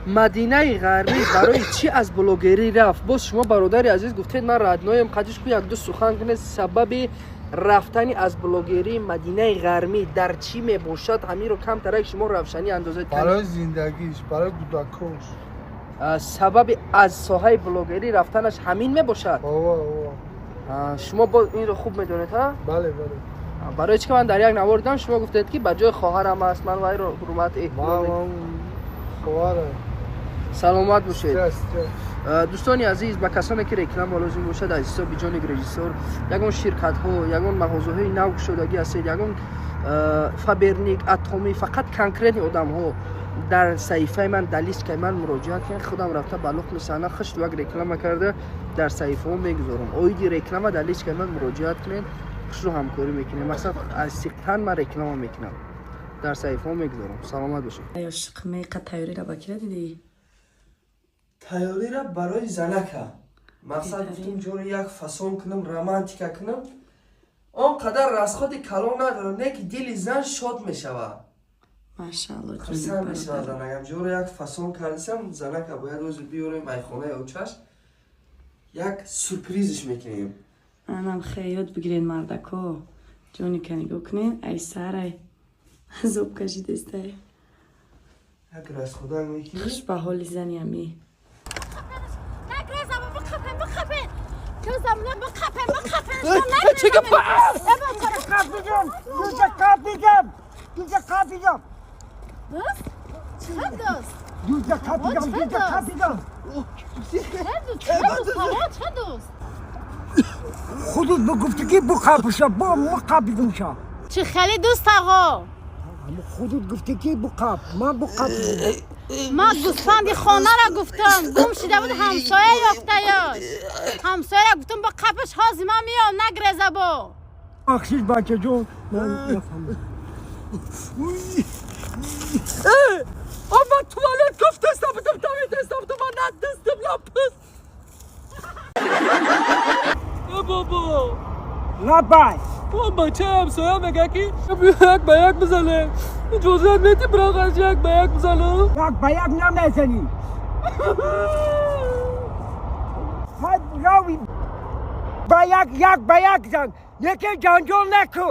Мадинаи Ғармӣ барои чӣ аз блогерӣ рафт? Боз шумо, бародари азиз, гуфтед, ман родной ам, қадиш ку як-ду сухан кунед. Сабаби рафтани аз блогерии Мадинаи Ғармӣ дар чӣ мебошад? Ҳаминро камтарак шумо равшанӣ андозед. Барои зиндагиш, барои кӯдакош. Сабаби аз соҳаи блогерӣ рафтанаш ҳамин мебошад? Ова, ова. Шумо боз инро хуб медонед, ҳа? Бале, бале. Барои чӣ ки ман дар як навор дидам, шумо гуфтед, ки ба ҷои хоҳарам аст, ман вайро ҳурмат, эҳтиром. Ман хоҳарам. Саломат бошед. Дӯстони азиз, ба касоне ки реклама лозим бошад, аз ҳисоби Ҷоник режиссёр, ягон ширкатҳо, ягон мағозаҳои нав кушодагӣ ҳастед, ягон Фаберлик, Атомӣ, фақат конкретный одамҳо дар саҳифаи ман, дар личка и ман муроҷиат кунед. Худам рафта ба луқми саҳна хишту як реклама карда дар саҳифаҳо мегузорам. Оиди реклама дар личка и ман муроҷиат кунед, хушрӯ ҳамкорӣ мекунем. Мақсад, аз сиқтан ман реклама мекунам, дар саҳифаҳо мегузорам. Саломат бошед. Ошиқмеқа тайёрира ба кира дидӣ? Тайёрира барои занака. Мақсад, гуфтум, ҷоро як фасон кунам, романтика кунам. Он қадар расход и калон надорам, не ки дили зан шод мешавад. Машаалло. Хурсанд мешавад занакам. Ҷоро як фасон кардисам, занака бояд рӯзи биёрем айхонаи очаш, як сюрприз ш мекунем. Анам хе ёд бигирен, мардако. Ҷоника нигоҳ кунен, ай сарай азоб кашидестай. Як расходак мекунем. Хуш ба ҳоли зани ами. Нагрезам, бихапен, бихапен. Кӯзам, бихапен, бихапен. Қапидам, дуҷа қапидам, дуҷа қапидам. Дӯст? Чӣ дӯст? Дуҷа қапидам, дуҷа қапидам. Чӣ дӯст? Чӣ дӯст? Ҳаво, чӣ дӯст? Худут бигуфтӣ, ки буқапиша, бо мо қапидумша. Чӣ хеле дӯст, ағо? Худут гуфтӣ, ки буқап, ман буқапидум. Ман гӯсфанди хонара гуфтам, гум шида буд, ҳамсоя ёфтаёш. Ҳамсояра гуфтам, ба қапаш, ҳозир ман меом, нагреза бо. Бахшиш, бачаҷон, ман нафаҳмидам. Ман туалет гуфтастам, будам, давидастам, ман надистам, лапис. Бобо. Лаббай. Он бачаи ҳамсоя мега, ки як ба як бизанем. Иҷозат медӣ, бирақаш як ба як бизанам? Як ба як намезанӣ. Ҳай, рави, ба як, як ба як зан, лекин ҷанҷол наку.